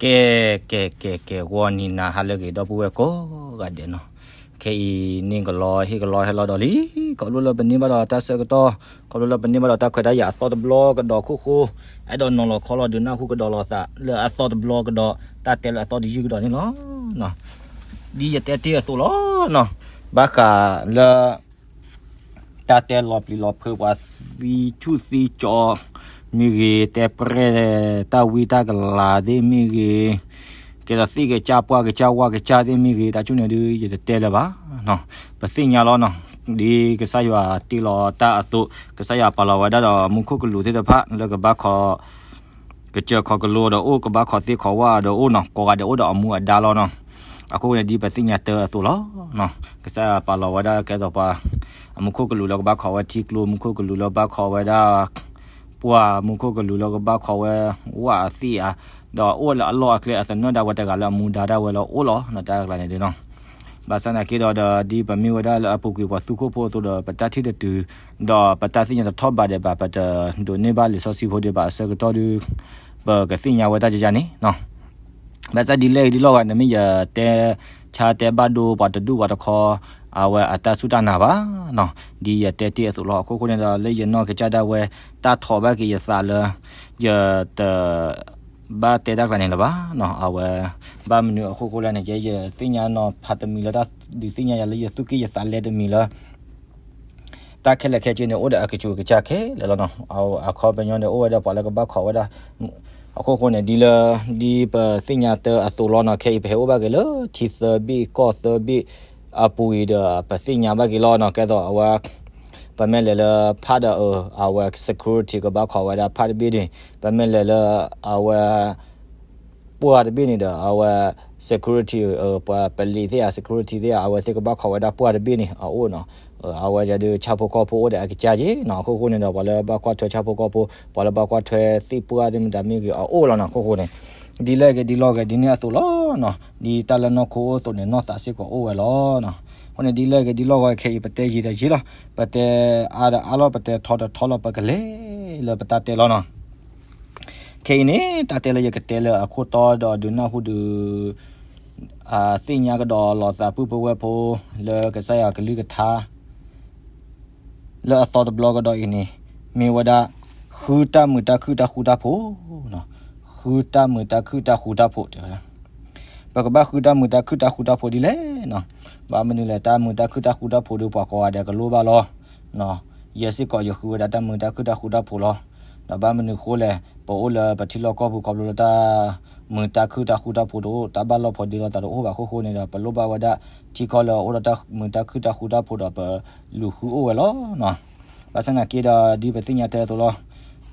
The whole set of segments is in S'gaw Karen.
ကဲ ကဲ ကဲ ကဲ ဂီၤနံၤနၤဟါလၢအဂ့ၤ ဒီပုၢ်ဝဲၢ်ကိးဂၤဒဲးနီၤ, ခဲအံၤန့ၣ်ကလီဟ့ၣ်ကလီဟဲလီၤဒီးလံ, ခီဖျိလၢပန့ၢ်ဘၣ်ဒီးတၢ်ဆၢကတီၢ်, ခီဖျိလၢပန့ၢ်ဘၣ်ဒီးတၢ်ခွဲးတၢ်ယာ်အသီတဘျီကဒီးခိၣ်ဃိ, အဲၣ်ဒိးနီၤလီၤခီလီၤဒုးနၢ်ဟူကဒီးလိာ်သးလၢအသီတဘျီကဒီး တၢ်တဲလၢအသီတယုၢ်ကဒီးန့ၣ်လီၤ. ဒ်ယတဲတ့ၢ်အသိးလီၤနီၤ, ဘၣ်ဃးလၢ တၢ်တဲလီၤပျံၤလီၤဖုးပှၤသံဆူၣ်သံကၠီမ့ၢ်ဂ့ၤ, တဲပြဲၢ်တၢ်ဝံတၢ်ကလၤသ့ၣ်မ့ၢ်ဂ့ၤ, ကဲဒီးသ့ၣ်ကစၢ်ပှၢ်ကစၢ်ဝၣ်ကစၢ်သ့ၣ်မ့ၢ်ဂ့ၤ, တၢ်ဆူၣ်န့ၣ်ဒုး ယတတဲလၢၤဘၣ်နီၤ. ပသ့ၣ်ညါလီၤနီၤ, ဒ်ကစၢ်ယွၤတ့လီၤတၢ်အသိး, ကစၢ်ယွၤပာ်လီၤဝဲဒၣ်ဒီးမူခိၣ်ကလူးသ့ၣ်တဖၣ်လၢကဘၣ်ခီ ကစၢၢ်ခီကလိဒီးအိၣ်, ကဘၣ်ခီသ့ၣ်ခီဝၣ်ဒီးအိၣ်နီၤ, ကိးဂၤဒဲးအိၣ်ဒီးအမူအဒါလီၤနီၤ. အဃိန့ၣ် ဒ်ပသ့ၣ်ညါတၢ်အသိးလီၤ. ကစၢ်ယွၤပာ်လီၤဝဲဒၣ်ကဲသိးပှၤ, အမူခိၣ်ကလူးလၢကဘၣ်ခီဝဲထံကျိ, မူခိၣ်ကလူးလၢကဘၣ်ခီဝဲဒၣ် ပှၢ်, မူခိၣ်ကလူးလၢကဘၣ်ခီဝဲဝၣ်အသ့ၣ်ဧါ, ဒီးအိၣ်လၢအလီၢ်အကျဲအသနၢၣ်ဒၣ်ဝဲတဂၤလၢအမူဒါဒၣ်ဝဲလၢအိၣ်လီၤနီၤ, တၢ်အကျါန့ၣ်ဒုးနီၤ. ဘၣ်ဆၣ်သနာ်က့ဒီး ဒီးဒ်ပမ့ၢ်ဝဲဒၣ်လၢအပူၤကွံာ်ပှၤသူခိၣ်ဖိအသိးဒီး ပတၢ်ထံၣ်တတုၤ, ဒီးပတၢ်သ့ၣ်ညါတထီၣ်ဘးဒဲးဘၣ်, ပတဒိးန့ၢ်ဘၣ်လံာ်စီဆှံဖိဒံးဘၣ်အဆၢကတီၢ်ဒုး ပကသ့ၣ်ညါဝဲတၢ်ကယၤန့ၣ်နီၤ. ဘၣ်ဆၣ်ဒ်လဲၣ်ဂ့ၤဒ်လဲၣ်ဂ့ၤ နမ့ၢ်ယတဲဆါတဲဘၣ်ဒိ ပှၤတဒူၣ်ပှၤတခီ အဝဲအတၢ်စူၢ်တၢ်နာ်ဘၣ်နီၤ, ဒ်ယတဲတ့ၢ်အသိးလီၤ. အခိၣ်ဃိန့ၣ်ဒီး လၢယနီၢ်ကစၢ်ဒၣ်ဝဲ တၢ်ထိးဘၣ်က့ၤယသးလၢ ယတ ဘၣ်တဲတၢ်ကျါန့ၣ်လၢၤဘၣ်နီၤ. အဝဲ ဘၣ်မနုၤအခိၣ်ဃိလဲၣ်န့ၣ် ယဲယသ့ၣ်ညါနီၤဖးတမံၤလၢတၢ်ဒုးသ့ၣ်ညါယၤလၢယသူၣ်က့ၣ်ယသးလဲတမံၤလၢ တၢ်ခဲလၢာ်ခဲဆ့န့ၣ် အိၣ်ဒီးအကစူးကစၢ်ခဲလၢာ်လီၤနီၤ. အခီပညီန့ၣ် အိၣ်ဝဲဒီးပှၤလၢကဘၣ်ခိးဝဲဒၣ်, အခိၣ်ဃိန့ၣ် ဒ်လၢ ဒ်ပသ့ၣ်ညါတၢ်အသိးလီၤနီၤ, ခဲအံၤပဟဲအိၣ်ဘၣ်က့ၤလၢထံသၢဘ့ၣ်ကီၢ်သၢဘ့ၣ် အပူၤအံၤဒီး ပသ့ၣ်ညါဘၣ်က့ၤလီၤနီၤ. ကဲသိးအဝဲ ပမ့ၢ်လဲၤလၢဖးဒီးအဝဲ security ကဘၣ်ခိးဝဲဒၣ်ဖးတဘ့ၣ်န့ၣ်, ပမ့ၢ်လဲၤလၢအဝဲ ပှၢ်တဘ့ၣ်န့ၣ်ဒီး အဝဲ security ပှၤပလံၤသ့ၣ်ဧါ security သ့ၣ်ဧါ အဝဲသ့ၣ်ကဘၣ်ခိးဝဲဒၣ်ပှၢ်တဘ့ၣ်န့ၣ် အအိၣ်နီၤ. အဝဲယၤဒုးဆၣ်ဖိကီၢ်ဖိအိၣ်ဒီးအကစၢ်က့နီၤ. အခိၣ်ဃိန့ၣ်ဒီး ပှၤလၢဘၣ်ကွၢ်ထွဲဆၣ်ဖိကီၢ်ဖိ, ပှၤလၢဘၣ်ကွၢ်ထွဲသ့ၣ်ပှၢ်သ့ၣ်မတၤမ့ၢ်ဂ့ၤ အအိၣ်လီၤနီၤ. အခိၣ်ဃိန့ၣ် ဒ်လဲၣ်ဂ့ၤဒ်လဲၣ်ဂ့ၤ ဒ်န့ၣ်အသိးလီၤနီၤ. ဒ်တၢ်လၢနီၢ်ခိအိၣ်အသိးန့ၣ် နီၢ်သးစ့ၢ်ကီးအိၣ်ဝဲလီၤနီၤ. အဃိန့ၣ် ဒ်လဲၣ်ဂ့ၤဒ်လဲၣ်ဂ့ၤ ခဲအံၤပတဲယံာ်ဒီးယံာ်လီၤ, ပတဲအါဒီးအါလီၤ, ပတဲထီဒီးထီလီၤ, ပကလဲၤလၢပတၢ်တဲလီၤနီၤ. ခဲအံၤန့ၣ် တၢ်တဲလၢယကတဲလၢအခိၣ်တီဒီးဒုးနၢ်ဟူဒုး သ့ၣ်ညါကဒီးလိာ်သးပုၢ်ဖိဝဲၢ်ဖိ လၢကစၢ်ယွၤကလုၢ်ကထါ လၢအသီတဘျီကဒီးအံၤန့ၣ် မ့ၢ်ဝဲဒၣ် ဃုတၢ်မုာ်တၢ်ခုၣ်တၢ်ဃူတၢ်ဖိး, ဃုတၢ်မုာ်တၢ်ခုၣ်တၢ်ဃူတၢ်ဖိးတဲဝဲဒၣ်. ပကဘၣ်ဃုတၢ်မုာ်တၢ်ခုၣ်တၢ်ဃူတၢ်ဖိးဒ်လဲၣ်နီၤ. ဘၣ်မနုၤလဲၣ် တၢ်မုာ်တၢ်ခုၣ်တၢ်ဃူတၢ်ဖိးဒုး ပှၤကိးဂၤဒဲးကလိၣ်ဘၣ်လီၤ. ယဲစ့ၢ်ကီးယဃုဝဲဒၣ်တၢ်မုာ်တၢ်ခုၣ်တၢ်ဃူတၢ်ဖိးလီၤ. ဒီးဘၣ်မနုၤအဃိလဲၣ်, ပအိၣ်လၢပထံလီၢ်ကီၢ်ပူၤ ခီဖျိလၢတၢ်မုာ်တၢ်ခုၣ်တၢ်ဃူတၢ်ဖိးတအိၣ်, တၢ်ဘၣ်လိာ်ဖိးဒ့လိာ်သးတအိၣ်ဘၣ်အခိၣ်ဃိန့ၣ်ဒီး ပလိၣ်ဘၣ်ဝဲဒၣ် ထံကီၢ်လၢအအိၣ်ဒီးတၢ်မုာ်တၢ်ခုၣ်တၢ်ဃူတၢ်ဖိးဒီး ပလူၤဃုအိၣ်ဝဲလီၤနီၤ. ဘၣ်ဆၣ်သနာ်က့ဒီး ဒ်ပသ့ၣ်ညါတၢ်အသိးလီၤ,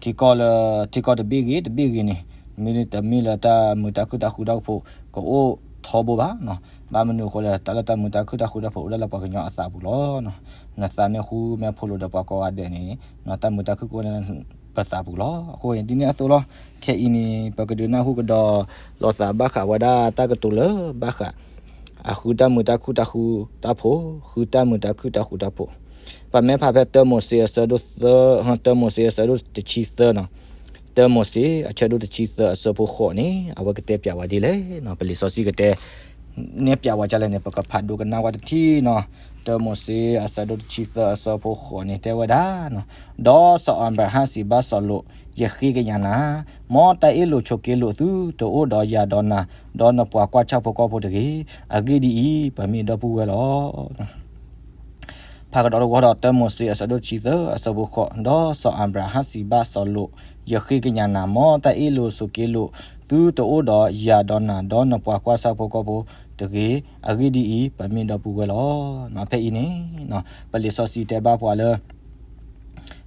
ထံကီၢ်လၢ ထံကီၢ်တဘ့ၣ်ဂ့ၤ တဘ့ၣ်ဂ့ၤန့ၣ် မ့တမ့ၢ်လၢတၢ်မုာ်တၢ်ခုၣ်တၢ်ဃူတၢ်ဖိး ကအိၣ်ထီဘိဘၣ်နီၤ. ဘၣ်မနုၤအဃိလဲၣ်, တၢ်လၢတၢ်မုာ်တၢ်ခုၣ်တၢ်ဃူတၢ်ဖိးအိၣ်ဒၣ်လၢပှၤကညီအသးပူၤလီၤ. နသးမ့ၢ်ဃူမ့ၢ်ဖိးလိာ်ဒီးပှၤကိးဂၤဒဲးန့ၣ် တၢ်မုာ်တၢ်ခုၣ်ကအိၣ်လၢပသးပူၤလီၤ. အဃိန့ၣ် ဒ်န့ၣ်အသိးလီၤ. ခဲအံၤန့ၣ် ပကဒုးနၢ်ဟူကဒီးလိာ်သးဘၣ်ဃးဝဲဒၣ်တၢ်ကတိၤလၢဘၣ်ဃး အဃုတၢ်မုာ်တၢ်ခုၣ်တၢ်ဃူတၢ်ဖိး, ဃုတၢ်မုာ်တၢ်ခုၣ်တၢ်ဃူတၢ်ဖိး. ပမ့ၢ်ဖးဖဲတၢမိၤၡ့အဆၢဒိၣ်သၢ, တၢမိၤၡ့အဆၢဒိၣ်တဆံသၢနီၤ, တၢမိၤၡ့အဆၢဒိၣ်တဆံသၢအဆၢဖိဃိးန့ၣ် အဝဲကတဲပျးဝဲဒ်လဲၣ်နီၤ, ပလံာ်စီဆှံကတဲ နဲၣ်ပျးဝဲဒ်လဲၣ်န့ၣ် ပကဖးဒိကနၣ်ဝဲတထံၣ်နီၤ. တၢမိၤၡ့အဆၢဒိၣ်တဆံသၢအဆၢဖိဃိးန့ၣ် တဲဝဲဒၣ် ဒီးစီၤအၤဘြၤဟၣ်စံးဘၣ်စီၤလိာ်, ယဃ့ကညးနၤ, မ်တၢ်အ့ၣ်လိာ်ဆိးက့လိာ်သုတအိၣ်ဒီးယၤဒီးနၤ, ဒီးနပှၤကွၢ်ဆၣ်ဖိကီၢ်ဖိတဂ့ၤ. အဂ့ၢ်ဒ်အံၤ, ပမ့ၢ်ဒီပုၢ်ဝဲၢ်လီၤ. ဖးကဒီးတဝီဒီး တၢမိၤၡ့အဆၢဒိၣ်တဆံသၢအဆၢဖိဃိး, ဒီးစီၤအၤဘြၤဟၣ်စံးဘၣ်စီၤလိာ်, ယဃ့ကညးနၤ, မ်တၢ်အ့ၣ်လိာ်ဆိးက့လိာ်သုတအိၣ်ဒီးယၤဒီးနၤ, ဒီးနပှၤကွၢ်ဆၣ်ဖိကီၢ်ဖိတဂ့ၤ. အဂ့ၢ်ဒ်အံၤ, ပမ့ၢ်ဒီပုၢ်ဝဲၢ်လီၤ. ဖဲအံၤန့ၣ် ပလံာ်စီဆှံတဲဘၣ်ပှၤလၢ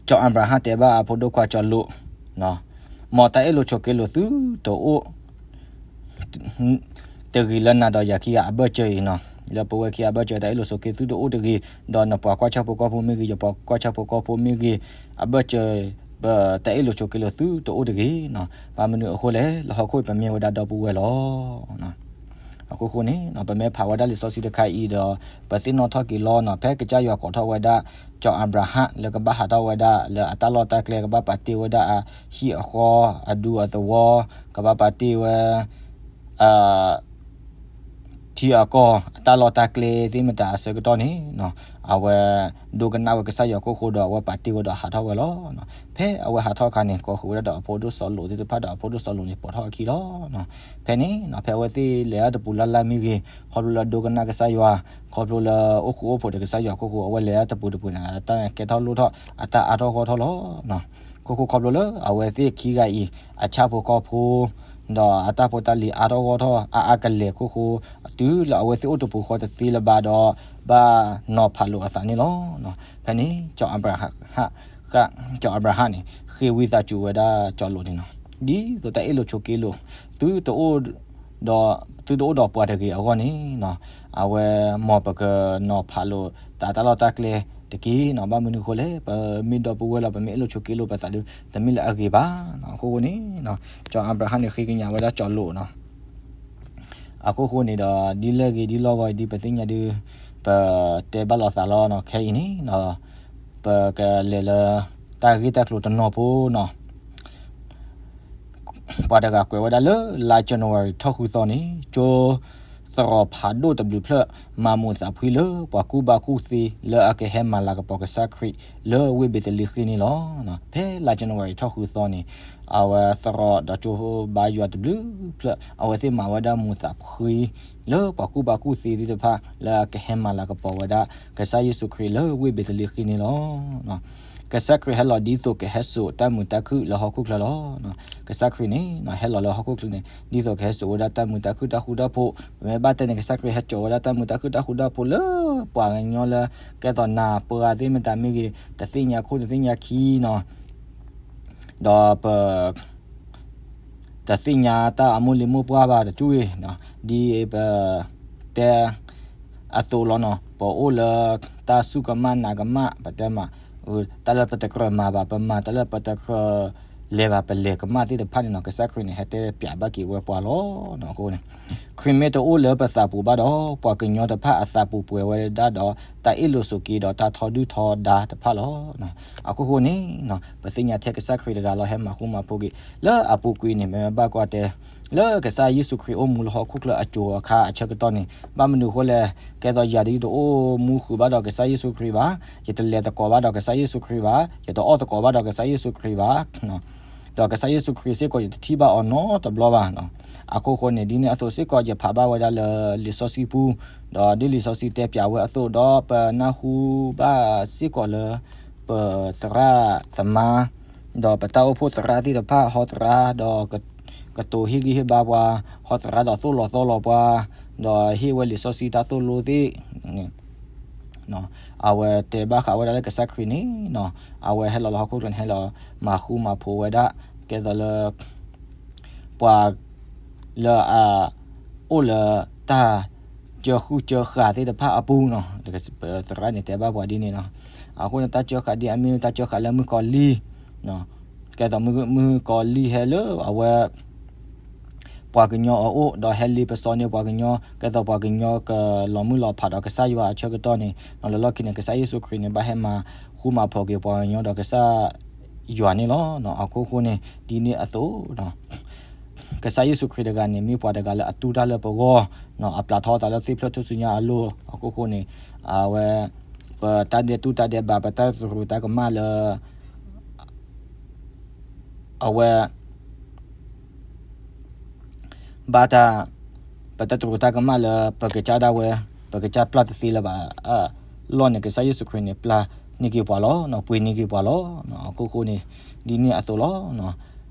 စီၤအၤဘြၤဟၣ်တဲဘၣ်အဖိဒိၣ်ခွါစီၤလိာ်, မ်တၢ်အ့ၣ်လိာ်ဆိးက့လိာ်သုတအိၣ် တဂ့ၤလၢနၤဒီးယၤခံဂၤအဘၢၣ်စၢၤအံၤနီၤ, လၢပဝဲခံဂၤအဘၢၣ်စၢၤ တၢ်အ့ၣ်လိာ်ဆိးက့သုတအိၣ်တဂ့ၤ, ဒီးနပှၤကွၢ်ဆၣ်ဖိကီၢ်ဖိမ့ၢ်ဂ့ၤ, ယပှၤကွၢ်ဆၣ်ဖိကီၢ်ဖိမ့ၢ်ဂ့ၤ, အဘၢၣ်စၢၤ ပတၢ်အ့ၣ်လိာ်ဆိးက့လိာ်သုတအိၣ်တဂ့ၤနီၤ. ဘၣ်မနုၤအဃိလဲၣ်, လၢဟီၣ်ခိၣ်အံၤပမ့ၢ်ဝဲဒၣ်ဒီပုၢ်ဝဲၢ်လီၤ. အဃိဃိန့ၣ် ပမ့ၢ်ဖးဝဲဒၣ်လံာ်စီဆှံတခါအံၤဒီး ပသ့ၣ်နီၣ်ထီၣ်က့ၤလီၤနီၤ, ဖဲကစၢ်ယွၤကိးထီၣ်ဝဲဒၣ် စီၤအၤဘြၤဟၣ်လၢကဘၣ်ဟးထီၣ်ဝဲဒၣ်လၢအတၢ်လီၢ်တၢ်ကျဲ ကဘၣ်ပာ်တ့ၢ်ဝဲဒၣ်အဟံၣ်အဃီ အဒူအသဝီ, ကဘၣ်ပာ်တ့ၢ်ဝဲ ထံအကီၢ်အတၢ်လီၢ်တၢ်ကျဲသ့ၣ်မတၤအဆၢကတီၢ်န့ၣ်, အဝဲဒိကနၣ်ဝဲကစၢ်ယွၤအခိၣ်ဃိဒီး အဝဲပာ်တ့ၢ်ဝဲဒီးဟးထီၣ်ဝဲလီၤ. ဖဲအဝဲဟးထီၣ်အခါန့ၣ် ကိးဃုာ်ဝဲဒၣ်ဒီးအဖိဒိၣ်စီၤလိာ်သ့ၣ်တဖၣ်ဒီး အဖိဒိၣ်စီၤလိာ်န့ၣ်ပိာ်ထီၣ်အခံလီၤ. ဖဲန့ၣ် ဖဲအဝဲသ့ၣ်လဲၤတၢ်တပူၤလၢ်လၢ်မ့ၢ်ဂ့ၤ, ခီဖျိလၢဒိကနၣ်ကစၢ်ယွၤ, ခီဖျိလၢအိၣ်ဃူအိၣ်ဖိးဒီးကစၢ်ယွၤအခိၣ်ဃိ အဝဲလဲၤတၢ်တပူၤတပူၤန့ၣ် အတၢ်ကဲထီၣ်လိၣ်ထီၣ် အတၢ်အါထီၣ်ဂီၢ်ထီၣ်လီၤ. အခိၣ်ဃိ ခီဖျိလၢအဝဲသ့ၣ်ခံဂၤအံၤ အဆၣ်ဖိကီၢ်ဖိ ဒီးအတၢ်ဖိတၢ်လံၤအါထီၣ်ဂီၢ်ထီၣ် အါအါကလဲာ်အခိၣ်ဃိ, တုၤလၢအဝဲသ့ၣ်အိၣ်တပူၤဃီတသ့လၢၤဘၣ်ဒီး ဘၣ်နီၤဖးလိာ်အသးန့ၣ်လီၤ. ဖဲန့ၣ် စီၤအၤဘြၤဟၣ်, စီၤအၤဘြၤဟၣ်န့ၣ် ဃ့ဝံသးစူၤဝဲဒၣ်စီၤလိာ်န့ၣ်လီၤ. ဒ်သိးတၢ်အ့ၣ်လိာ်ဆိးက့လိာ် သုတအိၣ်ဒီးပှၤတဂ့ၤအဂီၢ်န့ၣ်, အဝဲမ်ပကနီၤဖးလိာ်သးတၢ်လီၢ်တၢ်ကျဲတက့ၢ်. ဘၣ်မနုၤအဃိလဲၣ်, ပမ့ၢ်ဒီပုၢ်ဝဲၢ်လီၤ ပမ့ၢ်အ့ၣ်လိာ်ဆိးက့လိာ်ပသးဒီး တမ့ၢ်လၢအဂ့ၤဘၣ်. အခိၣ်ဃိန့ၣ် စီၤအၤဘြၤဟၣ်န့ၣ် ဃ့ကညးဝဲဒၣ်စီၤလိာ်လီၤ. အခိၣ်ဃိန့ၣ်ဒီး ဒ်လဲၣ်ဂ့ၤဒ်လီၢ်ဂီၤအံၤ ဒ်ပသ့ၣ်ညါဒုး ပတဲဘၣ်လိာ်သးလီၤ. ခဲအံၤန့ၣ် ပကလဲၤလၢ တၢ်ဂ့ၢ်တၢ်ကျိၤတနီၤဖိလီၤ. ပှၤတဂၤကွဲးဝဲဒၣ်လၢ လါ January ထီၣ်ဃုသီန့ၣ် ကၠိသရိာ်ဖးဒိၣ်တဘျုးဖျၢၣ် မၤမိၣ်သးဖှံလၢပှၤကူၣ်ဘၣ်ကူၣ်သ့လၢအကဟဲမၤလၤကပီၤကစၢ်ခရံာ်လၢဝ့ၢ်ဘ့းသလ့ဃ့န့ၣ်လီၤ. ဖဲလါ January ထီၣ်ဃုသီန့ၣ် အဝဲသရိာ်ဒီးကၠိဘါယွၤတဘျုးဖျၢၣ် အဝဲသ့ၣ်မၤဝဲဒၣ်မိၣ်သးဖှံ လၢပှၤကူၣ်ဘၣ်ကူၣ်သ့သ့ၣ်တဖၣ် လၢအကဟဲမၤလၤကပီၤဝဲဒၣ် ကစၢ်ယ့ၣ်ၡူးခရံာ်လၢဝ့ၢ်ဘ့းသလ့ဃ့န့ၣ်လီၤ. ကစၢ်ခရံာ်ဟဲလီၤဒ်သိးကဟဲစိာ်တၢ်မုာ်တၢ်ခုၣ်လၢဟီၣ်ခိၣ်ချၢလီၤ. ကစၢ်ခရံာ်န့ၣ် ဟဲလီၤလၢဟီၣ်ခိၣ်ချၢန့ၣ် ဒ်သိးကဟဲစိာ်ဝဲဒၣ်တၢ်မုာ်တၢ်ခုၣ်တၢ်ဃူတၢ်ဖိး, ပမ့ၢ်ဘၣ်တဲန့ၣ် ကစၢ်ခရံာ်ဟဲစိာ်ဝဲဒၣ်တၢ်မုာ်တၢ်ခုၣ်တၢ်ဃူတၢ်ဖိးလၢ ပှၤကညီလၢ ကဲသိးနၤပှၤသ့ၣ်မတၤမ့ၢ်ဂ့ၤ တသ့ၣ်ညါခိၣ်တသ့ၣ်ညါခံနီၤ, ဒီးပ တသ့ၣ်ညါတၢ်အမိၢ်လံၤမိၢ်ပှၢ်ဘၣ်တကၠူၣ်အံၤ, ဒ်ပတဲအသိးလီၤနီၤ, ပအိၣ်လၢတၢ်စူၢ်ကမၣ်နာ်ကမၣ်, ပတဲမး တၢ်လၢပတကြၢးမၤဘၣ် ပမၤ, တၢ်လၢပတကြၢးလဲၤဘၣ် ပလဲၤကမၣ်သ့ၣ်တဖၣ်န့ၣ်နီၤ, ကစၢ်ခရံာ်န့ၣ် ဟဲတဲပၠးဘၣ်က့ၤဝဲပှၤလီၤ. အဃိန့ၣ် ခရံာ်မ့ၢ်တအိၣ်လၢပသးပူၤဘၣ်ဒီး ပှၤကညီတဖၣ်အသးပူၤပှဲၤဝဲဒၣ်ဒီး တၢ်အ့ၣ်လိာ်ဆိးက့ဒီးတၢ်ထီဒုၣ်ထီဒါတဖၣ်လီၤ. အခိၣ်ဃိန့ၣ် ပသ့ၣ်ညါထဲကစၢ်ခရံာ်တဂၤလီၤ ဟဲမၤဃူမၤဖိးက့ၤ လၢအပူၤကွံာ်န့ၣ် မ့ၢ်ဘၣ်ကွၢ်တဲ လၢကစၢ်ယ့ၣ်ၡူးခရံာ်အိၣ်မူလၢဟီၣ်ခိၣ်ချၢအစိၤအခါအဆၢကတီၢ်န့ၣ် ဘၣ်မနုၤအဃိလဲၣ်, ကဲသိးယၤဒ်ယတအိၣ်မူဃုာ်ဘၣ်ဒီးကစၢ်ယ့ၣ်ၡူးခရံာ်ဘၣ်, ယတလဲၤသကိးဘၣ်ဒီးကစၢ်ယ့ၣ်ၡူးခရံာ်ဘၣ်, ယတအီၣ်သကိးဘၣ်ဒီးကစၢ်ယ့ၣ်ၡူးခရံာ်ဘၣ်, ဒီးကစၢ်ယ့ၣ်ၡူးခရံာ်စ့ၢ်ကီး ယတထံၣ်ဘၣ်အီၤနီတဘျီဘၣ်. အခိၣ်ဃိန့ၣ် ဒ်န့ၣ်အသိးစ့ၢ်ကီး ယဖးဘၣ်ဝဲဒၣ်လၢလံာ်စီဆှံပူၤ, ဒီးဒ်လံာ်စီဆှံတဲပၠးဝဲအသိး ဒီးပနၢ်ဟူဘၣ်စ့ၢ်ကီးလၢ ပသရၣ်သမါ ဒီးပတၢ်အိၣ်ဖှိၣ်သရၣ်သ့ၣ်တဖၣ် ဟီသရၣ်ဒီး ကတိၤဟ့ၣ်ဂံၢ်ဟ့ၣ်ဘါပှၤ, ဟီသရၣ်ဒီးသိၣ်လီၤသီလီၤပှၤ, ဒီးဟ့ၣ်ဝဲလံာ်စီဆှံတၢ်သိၣ်လိသ့ၣ် အဝဲတဲဘၣ်ဃးဝဲဒၣ်လၢကစၢ်ခရံာ်န့ၣ် အဝဲဟဲလီၤလၢဟီၣ်ခိၣ်ချၢန့ၣ် ဟဲလီၤမၤဃူမၤဖိးဝဲဒၣ် ကဲသိးလၢ ပှၤလၢအအိၣ်လၢတၢ်စၢဃုာ်စၢဃာ်သ့ၣ်တဖၣ်အပူၤနီၤ, သရၣ်န့ၣ်တဲဘၣ်ပှၤဒ်န့ၣ်နီၤ. အဃိန့ၣ် တၢ်စၢဃာ်ဒ်အမ့ၢ်တၢ်စၢဃာ်လၢမုၣ်ကီၤလံၢ်, ကဲသိးမုၣ်ကီၤလံၢ်ဟဲလၢအဝဲ ပှၤကညီအအိၣ် ဒီးဟဲလ့ပစီန့ၢ်ပှၤကညီ ကဲသိးပှၤကညီကလီၤမုၢ်လီၤဖးဒီးကစၢ်ယွၤအဆၢကတီၢ်န့ၣ် လၢလီၢ်ခံန့ၣ် ကစၢ်ယ့ၣ်ၡူးခရံာ်န့ၣ် ဘၣ်ဟဲမၤဃူမၤဖိးက့ၤပှၤကညီဒီးကစၢ်ယွၤန့ၣ်လီၤ. အခိၣ်ဃိန့ၣ် ဒ်န့ၣ်အသိး ကစၢ်ယ့ၣ်ၡူးခရံာ်တဂၤန့ၣ် မ့ၢ်ပှၤတဂၤလၢအတူၢ်တၢ်လၢပဂီၢ်, အပျၢ်ထီအသးလၢသ့ၣ်ဖျၢၣ်ထူၣ်စုညါအလိၤ, အခိၣ်ဃိန့ၣ် အဝဲ ပတၢ်ဒဲးတူၢ်တၢ်ဒဲးဘး ပတၢ်သရူးတၢ်ကမၣ်လၢ အဝဲ ဘၣ်တၢ် ပတၢ်သရူးတၢ်ကမၣ်လၢပကစၢ်ဒၣ်ဝဲ ပကစၢ်ပျၢ်တသ့လၢၤဘၣ်အလီၢ်န့ၣ် ကစၢ်ယ့ၣ်ၡူးခရံာ်န့ၣ် ပျၢ်န့ၢ်က့ၤပှၤလီၤ, ပှ့ၤန့ၢ်က့ၤပှၤလီၤ. အခိၣ်ဃိန့ၣ် ဒ်န့ၣ်အသိးလီၤ.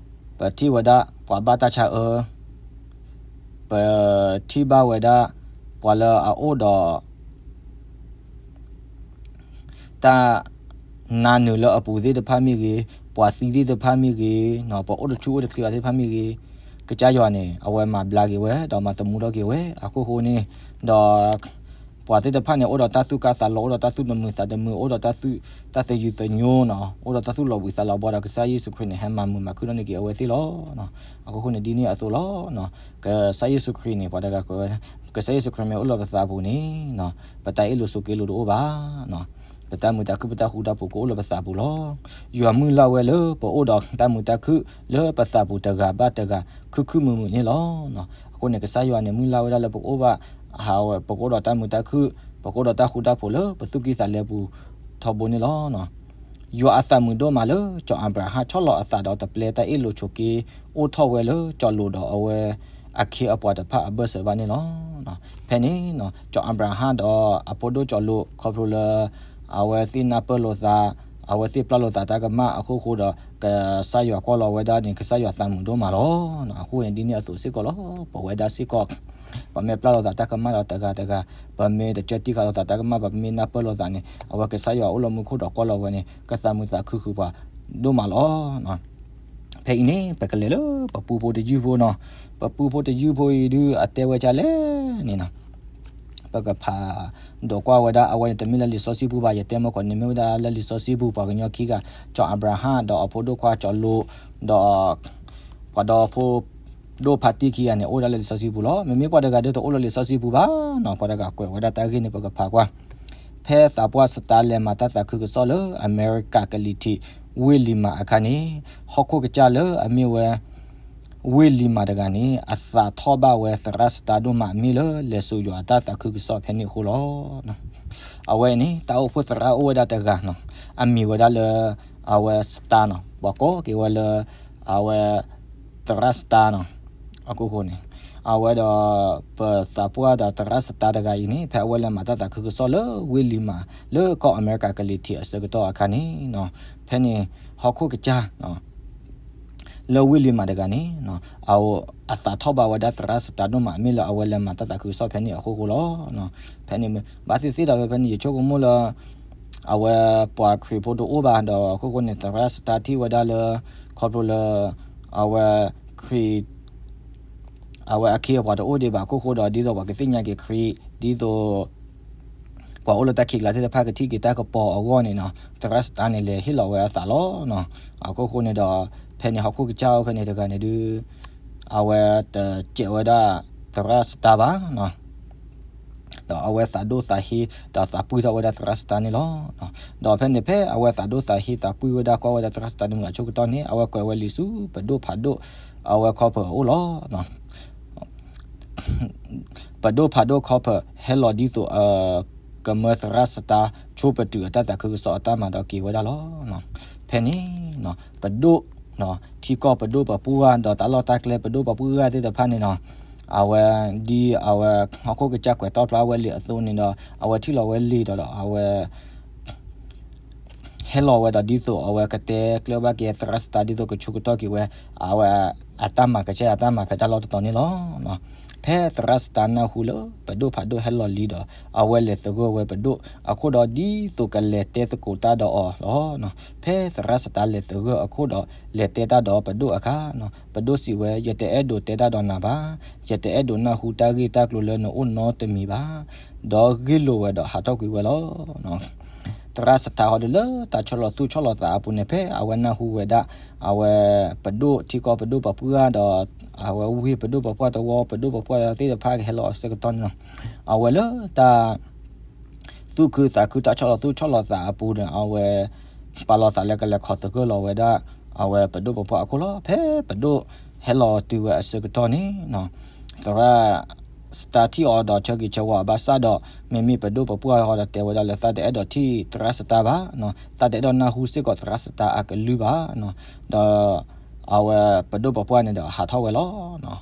ပထံၣ်ဝဲဒၣ်ပှၤဘၣ်တၢ်ဆါအၢ, ပထံၣ်ဘၣ်ဝဲဒၣ် ပှၤလၢအအိၣ်ဒီး တၢ်နါနုာ်လၢအပူၤသ့ၣ်တဖၣ်မ့ၢ်ဂ့ၤ, ပှၤသံသ့ၣ်တဖၣ်မ့ၢ်ဂ့ၤ, ပှၤအိၣ်တဆူၣ်အိၣ်တချ့ဘၣ်သ့ၣ်တဖၣ်မ့ၢ်ဂ့ၤ, ကစၢ်ယွၤန့ၣ် အဝဲမၤဘျါက့ၤဝဲ ဒီးမၤသမူထီၣ်က့ၤဝဲ. အခိၣ်ဃိန့ၣ် ဒီး ပှၤသ့ၣ်တဖၣ်န့ၣ် အိၣ်ဒီးတၢ်သူၣ်ကါသးလီၤ, အိၣ်ဒီးတၢ်သူၣ်တမုာ်သးတမုာ်, အိၣ်ဒီးတၢ်သူၣ် တၢ်သယုၢ်သညိနီၤ, အိၣ်ဒီးတၢ်သူၣ်လီၤဘှံးသးလီၤဘှါဒီး ကစၢ်ယ့ၣ်ၡူးခရံာ်န့ၣ် ဟဲမၤမုာ်မၤခုၣ်ထီၣ်န့ၢ်က့ၤအဝဲသ့ၣ်လီၤ. အခိၣ်ဃိန့ၣ် ဒ်န့ၣ်အသိးလီၤ. ကစၢ်ယ့ၣ်ၡူးခရံာ်န့ၣ် ပှၤတဂၤကွဲးဝဲ ကစၢ်ယ့ၣ်ၡူးခရံာ်မ့ၢ်အိၣ်လၢပသးပူၤန့ၣ် ပတၢ်အ့ၣ်လိာ်ဆိးက့လိာ်တအိၣ်ဘၣ်. ပတၢ်မုာ်တၢ်ခုၣ် ပတၢ်ဃူတၢ်ဖိးကအိၣ်လၢပသးပူၤလီၤ. ယွၤမုၢ်လၢ်ဝဲလၢပအိၣ်ဒီးတၢ်မုာ်တၢ်ခုၣ်လၢပသးပူၤတဂၤဘၣ်တဂၤ ခုၣ်ခုၣ်မုာ်မုာ်န့ၣ်လီၤ. အဃိန့ၣ် ကစၢ်ယွၤန့ၣ် မုၢ်လၢ်ဝဲဒၣ်လၢပကအိၣ်ဘၣ် ပကအိၣ်ဒီးတၢ်မုာ်တၢ်ခုၣ်, ပကအိၣ်ဒီးတၢ်ဃူတၢ်ဖိးလၢပသူၣ်ကံၢ်သးလဲပူၤထီဘိန့ၣ်လီၤ. ယွၤအသးမုာ်ဒိၣ်မးလၢစီၤအၤဘြၤဟၣ်ဆီၣ်လီၤအသးဒီးတပျဲတၢ်အ့ၣ်လိာ်ဆိးက့ အိၣ်ထီၣ်ဝဲလၢစီၤလိာ်ဒီးအဝဲအခ့အပှၤတဖၣ်အဘၢၣ်စၢၤဘၣ်န့ၣ်လီၤ. ဖဲန့ၣ် စီၤအၤဘြၤဟၣ်ဒီးအဖိဒိၣ်စီၤလိာ် ခီဖျိလၢ အဝဲသ့ၣ်နၢ်ပၢၢ်လိာ်သး, အဝဲသ့ၣ်ပျၢ်လိာ်သးတၢ်ကမၣ်အဃိဃိဒီး ကစၢ်ယွၤကွၢ်လီၤဝဲဒၣ်န့ၣ် ကစၢ်ယွၤသးမုာ်ဒိၣ်မးလီၤ. အဃိန့ၣ်ဒ်န့ၣ်အသိးစ့ၢ်ကီးလီၤ. ပဝဲဒၣ်စ့ၢ်ကီး ပမ့ၢ်ပျၢ်လိာ်သးတၢ်ကမၣ်ဒီးတဂၤတဂၤ, ပမ့ၢ်တကၢတံၢ်ဃာ်လိာ်သးတၢ်ကမၣ်, ပမ့ၢ်နၢ်ပၢၢ်လိာ်သးန့ၣ် အဝဲကစၢ်ယွၤအိၣ်လၢမူခိၣ်ဒီးကွၢ်လီၤဝဲန့ၣ် ကသးမုာ်သးခုဃုာ်ပှၤဒိၣ်မးလီၤ. ဖဲအံၤန့ၣ် ပကလဲၤလၢပပူဖိတယုၢ်ဖိနီၤ. ပပူဖိတယုၢ်ဖိအံၤဒုးအတဲဝဲဒ်လဲၣ်န့ၣ်နီၤ. ပကဖးဒိးကွၢ်ဝဲဒၣ် အဝဲန့ၣ်တမ့ၢ်လၢလံာ်စီဆှံပူၤဘၣ်, ယတဲမ့ၢ်ကီးန့ၣ် မ့ၢ်ဝဲဒၣ်လၢလံာ်စီဆှံပူၤ ပှၤကညီခံဂၤ စီၤအၤဘြၤဟၣ် ဒီးအဖိဒိၣ်ခွါစီၤလိာ် ဒီး ပှၤဒီဖိဒိၣ်ဖါတံၢ်ခံဂၤန့ၣ် အိၣ်ဝဲဒၣ်လၢလံာ်စီဆှံပူၤလီၤ. မ့မ့ၢ်ပှၤတဂၤဒုးတအိၣ်လၢလံာ်စီဆှံပူၤဘၣ်နီၤ, ပှၤတဂၤကွဲးဝဲဒၣ်တၢ်ဂ့ၢ်န့ၣ် ပကဖးကွၢ်. ဖဲသးပှၢ်စတားလဲၤမၤတၢ်သးခုကစီၣ်လၢအမဲရကၤကလံၤထံး ဝ့ၢ်လံၤမးအခါန့ၣ်, ဟီၣ်ခိၣ်ကစၢ်လၢအမ့ၢ်ဝဲ ဝ့ၢ်လံၤမးတဂၤန့ၣ် အသးထီၣ်ဘၣ်ဝဲသရၣ်စတားဒိၣ်မး မ့ၢ်လၢလဲၤစိာ်ယွၤအတၢ်သးခုကစီၣ်ဖဲန့ၣ်အဃိလီၤ. အဝဲန့ၣ် တၢ်အိၣ်ဖှိၣ်သရၣ်အိၣ်ဝဲဒၣ်တဂၤနီၤ, အမံၤဝဲဒၣ်လၢ အဝဲစတားနီၤ, ပှၤကိးက့ၤဝဲလၢ အဝဲ သရၣ်စတားနီၤ. အခိၣ်ဃိန့ၣ် အဝဲဒီး ပသးပှၢ်ဒီးသရၣ်စတားတဂၤအံၤန့ၣ် ဖဲအဝဲလဲၤမၤတၢ်သးခုကစီၣ်လၢဝ့ၢ်လံၤမး လၢကီၢ်အမဲရကၤကလံၤထံးအဆၢကတီၢ်အခါန့ၣ်နီၤ, ဖဲန့ၣ် ဟီၣ်ခိၣ်ကစၢ် လၢဝ့ၢ်လံၤမးတဂၤန့ၣ် အသးထီၣ်ဘၣ်ဝဲဒၣ်သရၣ်စတားဒိၣ်မး မ့ၢ်လၢအဝဲလဲၤမၤတၢ်သးခုကစီၣ်ဖဲန့ၣ်အဃိဃိလီၤ. ဖဲန့ၣ် ဘၣ်သ့ၣ်သ့ၣ်ဒီးဖဲဖဲန့ၣ် ယဆိကမိၣ်လၢ အဝဲပှၤခရံာ်ဖိတအိၣ်ဘၣ်ဒီး အခိၣ်ဃိန့ၣ် သရၣ်စတားထံၣ်ဝဲဒၣ်လၢ ခီဖျိလၢ အဝဲခရံာ် အဝဲအခ့အပှၤတအိၣ်ဒံးဘၣ်အခိၣ်ဃိဒီး ဒ်သိးပှၤကသ့ၣ်ညါက့ၤခရံာ် ဒ်သိး ပှၤအိၣ်လၢတၢ်ခံးကျါသ့ၣ်တဖၣ်ကထံၣ်က့ၤတၢ်ကပီၤအဂီၢ်န့ၣ်နီၤ, သရၣ်စတားန့ၣ် လဲၤဟ့ၣ်လီၤဝဲအသးလီၤ. အခိၣ်ဃိန့ၣ်ဒီး ဖဲန့ၣ်ဟီၣ်ခိၣ်ကစၢ်အိၣ်ဖဲန့ၣ်တဂၤန့ၣ်ဒုး အဝဲတစဲးဝဲဒၣ်သရၣ်စတားဘၣ် ဒီးအဝဲသးဒိၣ်သးဟ့ ဒီးသးပှံၢ်ထီၣ်ဝဲဒၣ်သရၣ်စတားန့ၣ်လီၤ. ဒီးဖဲန့ၣ်ဖဲအဝဲသးဒိၣ်သးဟ့သးပှံၢ်ဝဲဒၣ်ကွၢ်ဝဲဒၣ်သရၣ်စတားန့ၣ်မ့ၢ်အဆိကတၢၢ်န့ၣ် အဝဲကွဲးဝဲလံာ်ဆူပဒိၣ်ဖးဒိၣ် အဝဲခီဖျိအအိၣ်လီၤ. ပဒိၣ်ဖးဒိၣ်ခီဖျိဟဲလီၤဒ်သိးအကမၢသရၣ်စတားဆိပတုာ်အတၢ်သးခုကစီၣ်အတၢ်မၤဒီးက့ၤဝဲဒၣ်လီၤ. ဖဲန့ၣ် ပဒိၣ် ထံကီၢ်ပဒိၣ်ပပှၢ်ဒီးတၢ်လီၢ်တၢ်ကျဲပဒိၣ်ပပှၢ်သ့ၣ်တဖၣ်န့ၣ်နီၤ, အဝဲဒ်အဝဲဟီၣ်ခိၣ်ကစၢ်ကွဲးတီၣ်ဖျါဝဲလံာ်အသိးန့ၣ်ဒီး အဝဲထံၣ်လီၤဝဲလံာ်ဒီး အဝဲ ဟဲလီၤဝဲဒီးဒ်သိးအဝဲကတဲကျၢၢ်ဘၣ်က့ၤသရၣ်စတားဒ်သိးကဆိကတီၢ်က့ၤဝဲ အဝဲအတၢ်မၤကစၢ်ယွၤအတၢ်မၤဖဲတၢ်လီၢ်တတီၤန့ၣ်လီၤ. ဖဲသရၣ်စတားနၢ်ဟူလၢပဒိၣ်ဖးဒိၣ်ဟဲလီၤလံဒီး အဝဲလဲၤသဂၢၢ်ဝဲပဒိၣ်အခိၣ်ဒီးဒ်သိးကလဲၤတဲသကိးတၢ်ဒီးအီၤလီၤ. ဖဲသရၣ်စတားလဲၤသဂၢၢ်အခိၣ်ဒီးလဲၤတဲတၢ်ဒီးပဒိၣ်အခါ ပဒိၣ်စံးဝဲ ယတအဲၣ်ဒိးတဲတၢ်ဒီးနၤဘၣ်, ယတအဲၣ်ဒိးနၢ်ဟူတၢ်ဂ့ၢ်တၢ်ကျိၤလၢနအိၣ်နီတမံၤဘၣ်, ဒီးဂ့ၢ်လိာ်ဝဲဒီးဟးထီၣ်ကွံာ်ဝဲလီၤ. သရၣ်စတားဟီဒီးလၢတၢ်ဆီၣ်လီၤသူၣ်ဆီၣ်လီၤသးအပူၤန့ၣ် ဖဲအဝဲနၢ်ဟူဝဲဒၣ် အဝဲပဒိၣ်ထံကီၢ်ပဒိၣ်ပပှၢ်ဒီး အဝဲဝ့ၢ်ပဒိၣ်ပပှၢ်တဝီပဒိၣ်ပပှၢ်သ့ၣ်တဖၣ်ကဟဲလီၤအဆၢကတီၢ်န့ၣ်လီၤ. အဝဲလၢတၢ် သူၣ်ခုသးခုတၢ်ဆီၣ်လီၤသူၣ်ဆီၣ်လီၤသးအပူၤန့ၣ် အဝဲ ပာ်လီၤသးလၢကလဲၤခိးသဂၢၢ်လီၤဝဲဒၣ် အဝဲပဒိၣ်ပပှၢ်အခိၣ်လီၤ. ဖဲပဒိၣ်ဟဲလီၤတုၤဝဲအဆၢကတီၢ်န့ၣ် သရၣ်စတားထံၣ်အီၤဒီးဆၢဂ့ၤဆၢဝါဘၣ်ဆၣ်ဒီး မ့မ့ၢ်ပဒိၣ်ပပှၢ်ဟီဒီးတဲဝဲဒၣ်လၢသးတအဲၣ်ဒိးထံၣ်သရၣ်စတားဘၣ်, သးတအဲၣ်ဒိးနၢ်ဟူစ့ၢ်ကီးသရၣ်စတားအကလုၢ်ဘၣ်, ဒီး အဝဲပဒိၣ်ပပှၢ်န့ၣ်ဒီးဟးထီၣ်ဝဲလီၤ.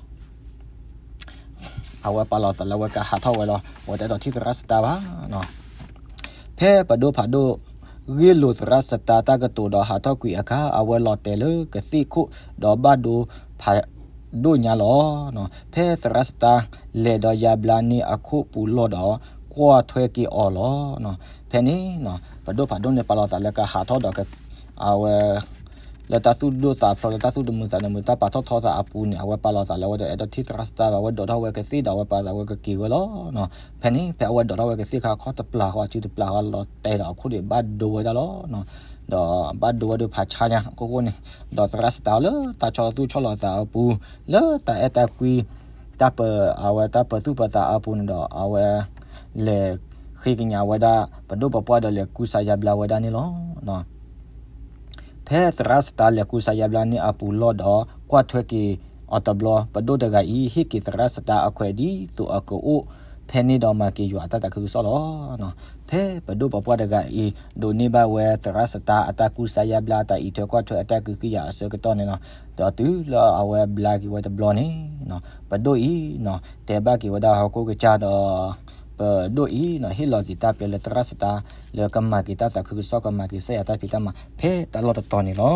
အဝဲပာ်လီၤသးလၢအဝဲကဟးထီၣ်ဝဲလီၤ. အဝဲတအဲၣ်ဒိးထံၣ်သရၣ်စတားဘၣ်. ဖဲပဒိၣ်ဖးဒိၣ် ဂ့ၢ်လိာ်သရၣ်စတားတၢ်ကတိၤဒီးဟးထီၣ်ကွံာ်အခါ အဝဲလီၤတဲာ်လၢကသ့ၣ်ခိၣ်ဒီးဘၣ်ဒိဖးဒိၣ်ညါလီၤ. ဖဲသရၣ်စတားလဲၤဒီးယါဘျါန့ၢ်အခိၣ်ပူၤလီၢ်ဒီး ကွၢ်ထွဲက့ၤအီၤလီၤ. ဖဲန့ၣ် ပဒိၣ်ဖးဒိၣ်န့ၣ်ပာ်လီၤသးလၢကဟးထီၣ်ဒီး အဝဲ လၢတၢ်သူၣ်ဒိၣ်သးဖျိး လၢတၢ်သူၣ်တမုာ်သးတမုာ် တၢ်ပာ်ထီၣ်ထီသးအပူၤန့ၣ် အဝဲပာ်လီၤသးလၢအဝဲဒီးအဲၣ်ဒိးထံၣ်သရၣ်စတားဘၣ်, အဝဲဒိးထီၣ်ဝဲကသ့ၣ်ဒီးအဝဲပာ်သးဝဲကက့ၤဝဲလီၤ. ဖဲန့ၣ် ဖဲအဝဲဒိးထီၣ်ဝဲကသ့ၣ်အခါ ခီၣ်တပျၢ်ဃီ အစုတပျၢ်ဃီလီၤတဲာ်ဒီးအခိၣ်န့ၣ်ဘၣ်ဒိဝဲဒၣ်လီၤ. ဒီးဘၣ်ဒိဝဲဒၣ်ဖးဆါညါအခိၣ်ဃိန့ၣ် ဒီးသရၣ်စတားလၢတၢ်ဆီၣ်လီၤသူၣ်ဆီၣ်လီၤသးအပူၤ လၢတၢ်အဲၣ်တၢ်ကွံ တၢ်ပ အဝဲတၢ်ပၢၤသူၣ်ပၢၤသးအပူၤန့ၣ်ဒီး အဝဲ လဲၤဃ့ကညးဝဲဒၣ် ပဒိၣ်ပပှၢ်ဒီးလဲၤကူစါယါဘျါဝဲဒၣ်န့ၣ်လီၤ. ဖဲသရၣ်စတားလဲၤကူစါယါဘျါန့ၢ်အပူၤလီၢ်ဒီး ကွၢ်ထွဲက့ၤ အီၤတဘျီ ပဒိၣ်တဂၤအံၤ ဟ့ၣ်က့ၤသရၣ်စတာအခွဲးဒ်သိးအကအိၣ် ဖဲန့ၣ်ဒီးမၤက့ၤယွၤအတၢ်သးခုကစီၣ်လီၤ. ဖဲပဒိၣ်ပပှၢ်တဂၤအံၤ ဒိးန့ၢ်ဘၣ်ဝဲသရၣ်စတာအတၢ်ကူစါယါဘျါ အတၢ်အံးထွဲကွၢ်ထွဲ အတၢ်ကဟုကယာ်အဆၢကတီၢ်န့ၣ်လီၤ. ဒီးတုၤလၢအဝဲဘျါက့ၤဝဲတဘျီန့ၣ် ပဒိၣ်အံၤ တဲဘၣ်က့ၤဝဲဒၣ်ဟီၣ်ခိၣ်ကစၢ်ဒီး ပဒိၣ်အံၤ ဟ့ၣ်လီၤက့ၤတၢ်ပျဲလၢသရၣ်စတာ လၢကမၤက့ၤတၢ်သးခုကစီၣ် ကမၤက့ၤကစၢ်ယွၤတၢ်ဖံးတၢ်မၤ ဖဲတၢ်လီၢ်တတီၤန့ၣ်လီ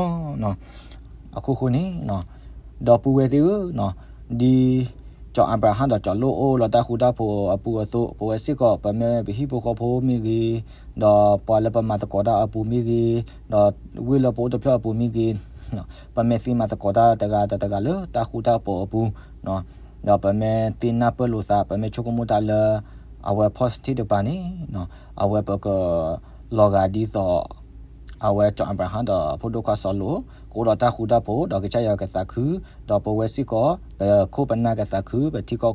ၤ. အခိၣ်ဃိန့ၣ် ဒီပုၢ်ဝဲၢ်သ့ၣ်ဧၢ, ဒ် စီၤအၤဘြၤဟၣ်ဒီးစီၤလိၣ်အိၣ်လီၤတၢ်ဃူတၢ်ဖိးအပူၤအသိး ပဝဲစ့ၢ်ကီး ပမ့ၢ်ပဟံၣ်ဖိဃီဖိမ့ၢ်ဂ့ၤ, ဒီးပှၤလၢပမၤသကိးတၢ်အပူၤမ့ၢ်ဂ့ၤ, ဒီးဝ့ၢ်လၢပအိၣ်တဖျၢၣ်အပူၤမ့ၢ်ဂ့ၤ, ပမ့ၢ်သ့မၤသကိးတၢ်တဂၤဒီးတဂၤလၢတၢ်ဃူတၢ်ဖိးအပူၤ, ဒီးပမ့ၢ်သ့နၢ်ပၢၢ်လိာ်သး ပမ့ၢ်ဆိကမိၣ်တၢ်လၢ အဝဲ positive တပၤန့ၣ် အဝဲပက လီၤဂာ်ဒ်သိး အဝဲစီၤအၤဘြၤဟၣ်ဒီးဖိဒိၣ်ခွါစီၤလိၣ် ကအိၣ်ဒီးတၢ်ဃူတၢ်ဖိး ဒီးကစၢ်ယွၤကသးခု, ဒီးပဝဲစ့ၢ်ကီး ပခိၣ်ပနၢ်ကသးခု, ပထံကီၢ်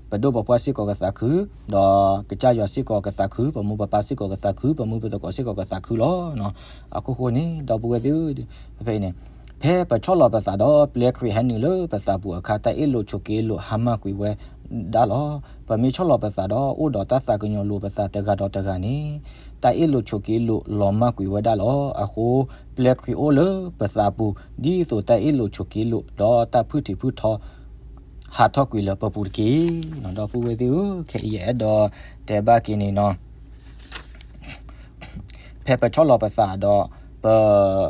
ပဒိၣ်ပပှၢ်စ့ၢ်ကီးကသးခု, ဒီးကစၢ်ယွၤစ့ၢ်ကီးကသးခု, ပမိၢ်ပပၢ်စ့ၢ်ကီးကသးခု, ပမုၢ်ပသကိးစ့ၢ်ကီးကသးခုလီၤ. အခိၣ်ဃိန့ၣ် ဒီပုၢ်ဝဲၢ်သ့ၣ်ဧၢ, ဖဲအံၤန့ၣ် ဖဲပဆီၣ်လီၤပသးဒီး ပျဲခရံာ်ဟဲနုာ်လၢပသးပူၤအခါ တၢ်အ့ၣ်လိာ်ဆိးက့လိာ်ဟါမၢ်ကွံာ်ဝဲဒၣ်လီၤ. ပမ့ၢ်ဆီၣ်လီၤပသးဒီး အိၣ်ဒီးတၢ်သးကညီၤလိာ်ပသးတဂၤဒီးတဂၤန့ၣ် တၢ်အ့ၣ်လိာ်ဆိးက့လိာ်လီၤမၢ်ကွံာ်ဝဲဒၣ်လီၤ. အဃိ ပျဲခရံာ်အိၣ်လၢပသးပူၤ ဒ်သိးတၢ်အ့ၣ်လိာ်ဆိးက့လိာ် ဒီးတၢ်ဖုၣ်ထံးဖုၣ်ထီ ဟးထီၣ်ကွံာ်လၢပပူၤတက့ၢ်. ဒီပုၢ်ဝဲၢ်သ့ၣ်ဧၢ, ခဲအံၤယအဲၣ်ဒိးတဲဘၣ်က့ၤန့ၣ်နီၤ ဖဲပဆီၣ်လီၤပသးဒီး ပ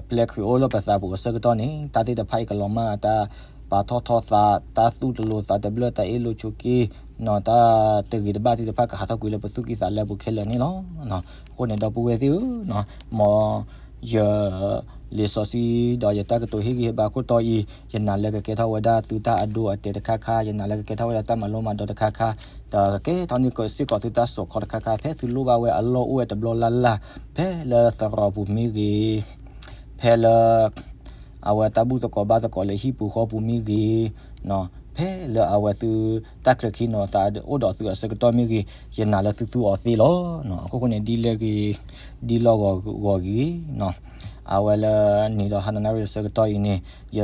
ပျဲခရံာ်အိၣ်လၢပသးပူၤအဆၢကတီၢ်န့ၣ် တၢ်သ့ၣ်တဖၣ်အံၤကလီၤမၢ် တၢ်ပာ်ထီၣ်ထီသး, တၢ်သူၣ်တလိၤသးတဘျၢၣ်, တၢ်အ့ၣ်လိာ်ဆိးက့, တၢ်တဂ့ၤတဘၣ်သ့ၣ်တဖၣ်ကဟးထီၣ်ကွံာ်လၢပသူၣ်ကံၢ်သးလဲပူၤခဲလၢာ်န့ၣ်လီၤ. အဃိန့ၣ် ဒီပုၢ်ဝဲၢ်သ့ၣ်ဧၢ, မ်ယ လံာ်စီဆှံ ဒီးယတၢ်ကတိၤဟ့ၣ်ဂံၢ်ဟ့ၣ်ဘါခိၣ်တီအံၤ ယနာ်လၢကကဲထီၣ်ဝဲဒၣ်သုတၢ်အဒိအတဲာ်တခါခါ, ယနာ်လၢကကဲထီၣ်ဝဲဒၣ်တၢ်မၤလိမၤဒိးတခါခါ, ဒီးကကဲထီၣ်န့ၢ်စ့ၢ်ကီးသုတၢ်စိာ်ခီတခါခါ, ဖဲသုလိၣ်ဘၣ်ဝဲအလီၢ်အိၣ်ဝဲတဘျီလၢ်လၢ်, ဖဲလၢသရိာ်ပူၤမ့ၢ်ဂ့ၤ, ဖဲလၢ အဝဲတၢ်ဘူၣ်သကိးဘါသကိးလၢဟံၣ်ပူၤဃီပူၤမ့ၢ်ဂ့ၤ, ဖဲလၢအဝဲသု တၢ်ချၢခံနီၤသးအိၣ်ဒီးသုအဆၢကတီၢ်မ့ၢ်ဂ့ၤ, ယနာ်လၢသုသူအီၤသ့လီၤ. အခိၣ်ဃိန့ၣ် ဒ်လဲၣ်ဂ့ၤ ဒ်လီၢ်ဂီၤဂ့ၤ, အဝဲလၢနံၤဒီးဟါနနၣ်ရံၣ်အဆၢကတီၢ်အံၤန့ၣ် ယ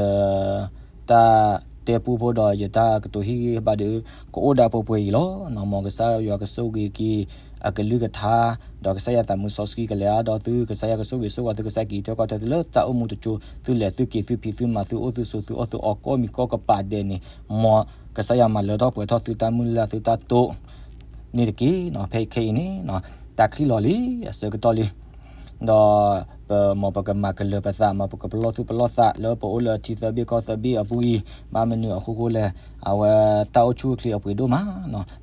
တၢ်တဲပူဖိဒီးယတၢ်ကတိၤဟ့ၣ်ဂံၢ်ဟ့ၣ်ဘါဒီး ကအိၣ်ဒၣ်ပှဲၤပှဲၤအံၤလီၤ. မ်ကစၢ်ယွၤကဆိၣ်ဂ့ၤက့ၤ အကလုၢ်ကထါ, ဒီးကစၢ်ယွၤသးမူစီဆှံကလဲၤအါဒီးသု, ကစၢ်ယွၤကဆိၣ်ဂ့ၤဆိၣ်ဝါသု, ကစၢ်ယွၤက့ၤထွဲကွၢ်ထွဲသုလၢတၢ်အိၣ်မူတစိၤ, သုလဲၤသုက့ၤသုဖံးသုမၤသုအိၣ်သုဆိးသုအီၣ်သုအီကိးမံၤကိးကပၤဒဲးန့ၣ်, မ်ကစၢ်ယွၤမၤလၢထီၣ်ပှဲၤထီၣ်သုတၢ်မုၢ်လၢ်သုတၢ်တိၢ် န့ၣ်တက့ၢ်. ဖဲခဲအံၤန့ၣ် တၢ်ချံလီၤလံ အဆၢကတီၢ်လံ ဒီးပမ်ပကမၤကလၢၤပသး, မ်ပကပလီၢ်သူၣ်ပလီၢ်သး လၢပအိၣ်လၢထံသၢဘ့ၣ်ကီၢ်သၢဘ့ၣ်အပူၤအံၤ, ဘၣ်မနုၤအဃိဃိလဲၣ်, အဝဲတၢ်အိၣ်ဆူၣ်အိၣ်ချ့အပှ့ၤဒိၣ်မး,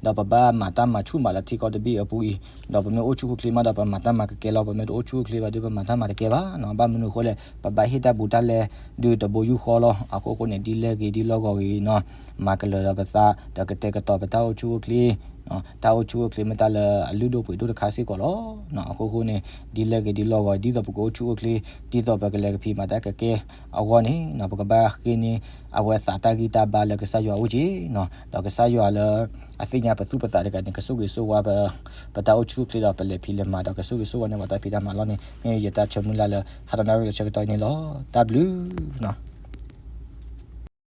ဒီးပဘၣ်မၤတၢ်မၤဆူၣ်မးလၢထံကီၢ်တဘ့ၣ်အပူၤအံၤ, ဒီးပမ့ၢ်အိၣ်ဆူၣ်အိၣ်ချ့မးဒီးပမၤတၢ်မၤကကဲလီၤ, ပမ့ၢ်တအိၣ်ဆူၣ်အိၣ်ချ့ဘၣ်ဒီး ပမၤတၢ်မၤတကဲဘၣ်. ဘၣ်မနုၤအဃိလဲၣ်, ပဘၣ်ဟ့ၣ်တၢ်ဘူးတၢ်လဲ ဒုးတဘိယူၢ်ဃီလီၤ. အဃိဃိန့ၣ် ဒ်လဲၣ်ဂ့ၤဒ်လီၢ်ဂီၤဂ့ၤနီၤ, မၤကလၢၤဒီးပသး, ဒီးကတဲာ်ကတီၤပတၢ်အိၣ်ဆူၣ်အိၣ်ချ့ တၢ်အိၣ်ဆူၣ်အိၣ်ချ့မ့ၢ်တၢ်လၢအလုၢ်ဒိၣ်ပှ့ၤဒိၣ်တခါစ့ၢ်ကီးလီၤ. အဃိဃိန့ၣ် ဒ်လဲၣ်ဂ့ၤဒ်လီၢ်ဂီၤ ဒ်သိးပကအိၣ်ဆူၣ်အိၣ်ချ့, ဒ်သိးပကလဲၤကဖံးမၤတၢ်ကကဲအဂီၢ်န့ၣ် ပကဘၣ်ဃ့န့ၢ်အဝဲသးတၢ်ဂံၢ်တၢ်ဘါလၢကစၢ်ယွၤအအိၣ်က့ၤ, ဒီးကစၢ်ယွၤလၢအသ့ၣ်ညါပသူၣ်ပသးတဂၤန့ၣ် ကဆိၣ်ဂ့ၤဆိၣ်ဝါပ ပတၢ်အိၣ်ဆူၣ်အိၣ်ချ့ဒီးပလဲၤဖံးလဲၤမၤဒီး ကဆိၣ်ဂ့ၤဆိၣ်ဝါန့ၢ်ပှၤတၢ်ဖံးတၢ်မၤလီၤန့ၣ် မ့ၢ်ယတၢ်ဆၢမုၢ်လၢ်လၢ ဟါတနၣ်ရံၣ်အဆၢကတီၢ်အံၤန့ၣ်လီၤ. တၢ်ဘျုးနီၤ.